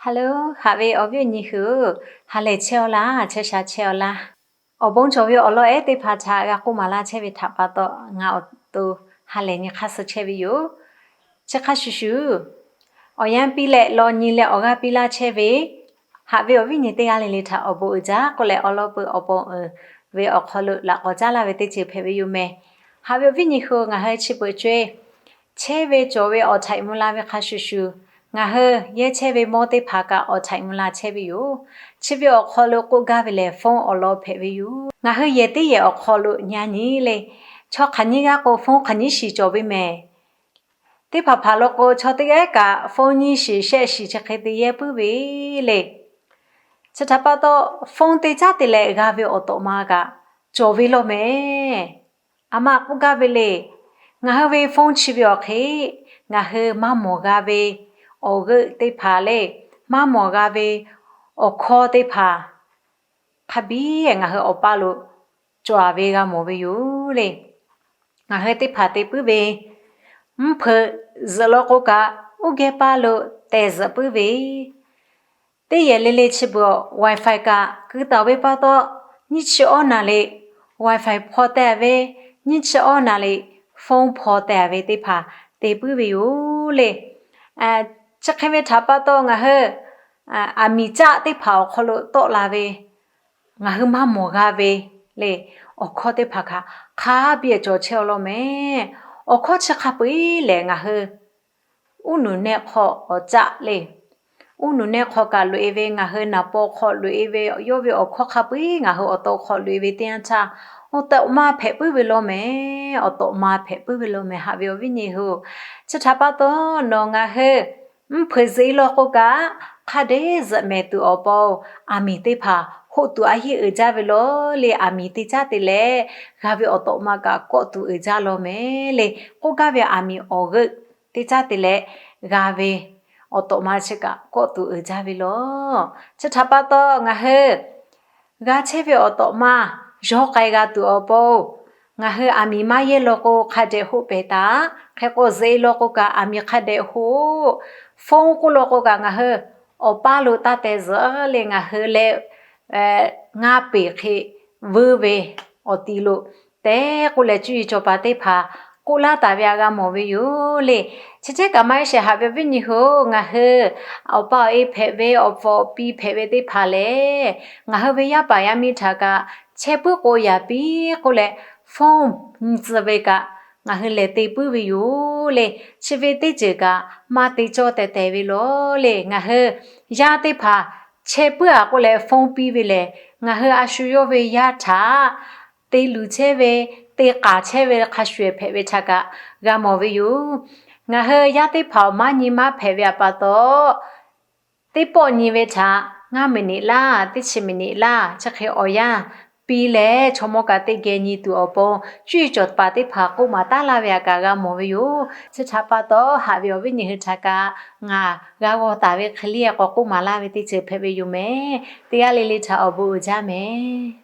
Hello, haꞈ ve awˬ viˉ awˬ nyi hui-oˬ, ha lehˬ chehˇ-aw laˇ, chehˇ sha chehˇ-aw laˇ. Awˬ bon cawˬ ve awˬ lawn ehˉ teˇ hpaˍ htaꞈ g'a k'oˆ maˍ laˇ chehˇ ve htaꞈ pa taw, ngaˬ awˬ to ha lehˬ nyi hk'aˇ suh chehˇ ve yoˬ. Chi hk'a shuˍ shuˍ, awˬ yanˇ piˇ leh law nyi leh awˬ g'aˇ piˇ laˇ chehˇ ve, haꞈ ve awˬ viˉ nyi teˇ g'aˇ le le htaꞈ awˬ bon uiˍ jaˇ k'oˆ leh, awˬ lawn peuˬ awˬ pon uiˍ ve awˬ hk'aw lo laꞈ k'awꞈ caˉ laˇ ve teˇ ceuˬ hpehꞈ ve yoˬ mehˍ. Haꞈ ve awˬ viˉ nyi hui, ngaˬ hui chi beuꞈ co-e chehˇ ve cawˬ ve awˬ htaiꞈ mvuh la ve hk'a shuˍ shuˍ, ngaˬ hui yehˇ chehˇ ve mawˇ teˇ hpaˍ kaꞈ awˬ htaiꞈ mvuh la chehˇ ve yoˬ. Chi ve awˬ hk'aw lo k'oˆ gaˇ ve lehˬ, phone awˬ lawn hpehꞈ ve yoˬ. Ngaˬ hui yehˬ teˇ yehˬ awˬ hk'aw lo nyi a nyi le, chaw hk'aˬ nyiˇ g'aˇ k'o phone hk'aˬ nyiˇ shiˍ cawˬ ve mehˍ. Teˇ hpaˍ hpaˍ lo k'o, chaw teˇ g'aˇ kaꞈ phone nyiˇ shiˍ shehˆ shiˍ chi hk'e te yehˇ puiˉ ve le. Chi htaꞈ pa taw, phone te caˉ te leh g'a ve awˬ tawꞈ ma kaꞈ cawˬ ve law mehˍ. Aˬ ma k'oˆ gaˇ ve le, ngaˬ hui ve phone chi ve awˬ hk'e, ngaˬ hui maˇ mawˬ g'a ve awˬ g'euˆ teˇ hpaˍ le, maˇ mawˬ g'a ve awˬ hkawˇ teˇ hpaˍ hk'a biˇ ngaˬ hui awˬ paˇ lo cawˬ ve g'a mawˬ ve yoˬ le. Ngaˬ hui teˇ hpaˍ te puiˉ ve, mvuhˇ hpeuꞈ zuhꞈ law k'o kaꞈ, uˉ geh paˇ lo teh zuhꞈ puiˉ ve, teˇ yehˬ le le chi beuꞈ Wi-Fi kaꞈ keu taˍ ve pa taw, nyiˇ chi awˇ naˍ riˍ Wi-Fi hpaw teh ve, nyiˇ chi awˇ naˍ riˍ phone hpaw teh ve teˇ hpaˍ te puiˉ ve yoˬ le. Chi hk'e ve htaꞈ pa taw, ngaˬ hui aˬ miˍ caˆ teˇ hpaˍ awˬ hk'aw lo tawˆ la ve, ngaˬ hui maˇ mawˬ g'a ve le, awˬ hkawˇ teˇ hpaˍ kaꞈ hk'a biˇ cawˬ chehˇ-aw law mehˍ. Awˬ hkawˇ chi hk'a peu-eˬ lehˬ, ngaˬ hui uˉ nuˬ nehˆ hk'aw awˬ caˆ le, uˉ nuˬ nehˆ hk'aw kaꞈ loꞈ-e ve, ngaˬ hui naˍ paw hk'aw loꞈ-e ve, yawˇ ve awˬ hkawˇ hk'a peu-eˬ ngaˬ hui awˬ to hk'aw loꞈ-e ve teˇ yanˇ htaˇ, awˬ tawꞈ ma hpehꞈ puiˉ ve law mehˍ. Awˬ tawꞈ ma hpehꞈ puiˉ ve law mehˍ, haꞈ ve awˬ viˉ nyi hui-oˬ. Chi htaꞈ pa taw, nawˬ ngaˬ hui mvuhˇ hpeuꞈ zuhꞈ-e law k'o kaꞈ, hk'a dehꞈ zuhꞈ mehˍ tuˬ awˬ pon, aˬ miˍ teˇ hpaˍ hoˆ tuˬ a yeˇ uiˍ jaˇ ve law le. Aˬ miˍ te caˉ te leh g'a ve awˬ tawꞈ ma kaꞈ kawˆ tuˬ uiˍ jaˇ law mehˍ le. K'oˆ gaˇ ve aˬ miˍ awˬ g'euˆ te caˉ te leh g'a ve awˬ tawꞈ ma chi kaꞈ kawˆ tuˬ uiˍ jaˇ ve law. Chi htaꞈ pa taw, ngaˬ hui g'a chehˇ ve awˬ tawꞈ ma yawˇ k'ai g'a tuˬ awˬ pon, ngaˬ hui aˬ miˍ maˇ yehˇ law k'o, hk'a dehꞈ hoˆ pehˍ taˍ. Hk'e k'o, zuhꞈ-e law k'o kaꞈ, aˬ miˍ hk'a dehꞈ hoˆ. Phone k'oˆ law k'o kaꞈ, ngaˬ hui awˬ paˇ lo taˇ teh zuhꞈ le. Ngaˬ hui leh ngaˇ peˍ hk'e vuiˇ ve awˬ ti lo tehꞈ k'oˆ leh, cuˇ yiˍ cawˬ paˍ teˇ hpaˍ k'oˆ laˇ taˍ ve htaꞈ g'a mawˬ ve yoˬ le. Chi cehˉ kaꞈ maˇ heˆ sheˍ, haꞈ ve awˬ viˉ nyi hui-oˬ, ngaˬ hui awˬ pa awˬ e hpehꞈ ve, awˬ pfuhˍ awˬ pi hpehꞈ ve teˇ hpaˍ lehˬ, ngaˬ hui ve yaˇ paˍ yaˇ miˇ htaꞈ kaꞈ chehˇ puiˉ k'o yaˍ piˇ k'oˆ leh, phone nyi tcuh ve kaꞈ ngaˬ hui lehˬ te puiˉ ve yoˬ le. Chi ve teˇ ceuˬ kaꞈ maˇ te cawˇ tehˬ tehˬ ve law le. Ngaˬ hui yaˇ teˇ hpaˍ chehˇ puiˉ-a k'oˆ leh phone piˇ ve lehˬ, ngaˬ hui a shu yawˇ ve yaˇ htaꞈ te luˬ chehˇ ve, te k'aˍ chehˇ ve hk'a shuˍ hpehꞈ ve htaꞈ kaꞈ g'a mawˬ ve yoˬ. Ngaˬ hui yaˇ teˇ hpaˍ maˇ nyi maˇ hpehꞈ ve pa taw, teˇ pawˆ nyi ve htaꞈ ngaˇ miˬ niꞈ laˇ, teˇ chi miˬ niꞈ laˇ, chi hk'e awˬ yanˇ piˇ leh, chaw mawˇ kaꞈ teˇ geh nyi tuˬ awˬ pon, cuˇ yiˍ cawˬ paˍ teˇ hpaˍ k'oˆ maˍ taˉ laˇ ve htaꞈ kaꞈ g'a mawˬ ve yoˬ. Chi htaꞈ pa taw, haꞈ ve awˬ viˉ nyi hui htaꞈ kaꞈ ngaˬ g'a g'aw taˍ ve hk'e le k'awꞈ k'oˆ maˍ laˇ ve teˇ ceuˬ hpehꞈ ve yoˬ mehˍ. Teˇ g'aˇ le le htaꞈ awˬ bon uiˍ jaˇ mehˍ.